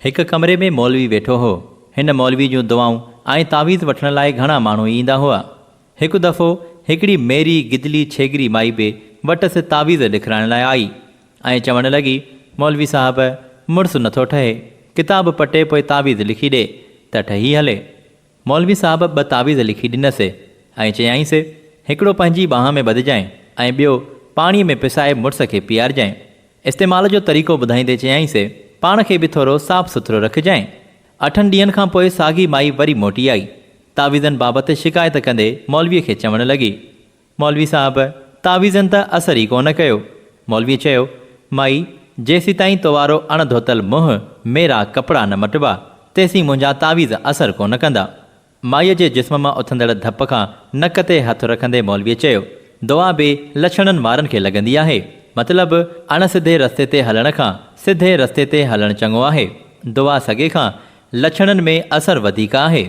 هڪ ڪمري ۾ مولوي ويٺو هو. هن مولوي جون دعائون ۽ تعويذ وٺڻ لاء گهڻا ماڻهو ايندا هئا. هڪ دفعو هڪڙي ميري گدلي ڇيڳري مائي به وٽس تعويذ لکرائڻ لاء آئي ۽ چوڻ لڳي، مولوي صاحب! مڙس نٿو ٺهي. ڪتاب پٽي پوء تعويذ لکي ڏي ته ٺهي هلي. مولوي صاحب ٻه تعويذ لکي ڏنس ۽ چيائينس، هڪڙو پنهنجي ٻانهن ۾ ٻڌجانء ۽ ٻيو پاڻيء ۾ پسائي مڙس کي پيارجانء. استعمال جو طريقو ٻڌائيندي چيائينس، پاڻ کي به ٿورو صاف سٿرو رکجانء. اٺن ڏينهن کان پوء ساڳي مائي وري موٽي آئي. تعويذن بابت شڪايت ڪندي مولويء کي چوڻ لڳي، مولوي صاحب، تعويذن ته اثر ئي ڪونه ڪيو. مولويء چيو، مائي، جيسيتائين تو وارو اڻ ڌوتل منهن، ميرا ڪپڙا نه مٽبا، تيسين منهنجا تعويذ اثر ڪونه ڪندا. مائيء جي جسم مان اٿندڙ ڌپ کان نڪ تي هٿ رکندي مولويء چيو، دعا به لڇڻن وارن کي لڳندي آهي. مطلب اڻ سڌي رستي تي هلڻ کان سڌي رستي تي هلڻ چڱو آهي. دعا سڳي کان لڇڻن ۾ اثر وڌيڪ آهي.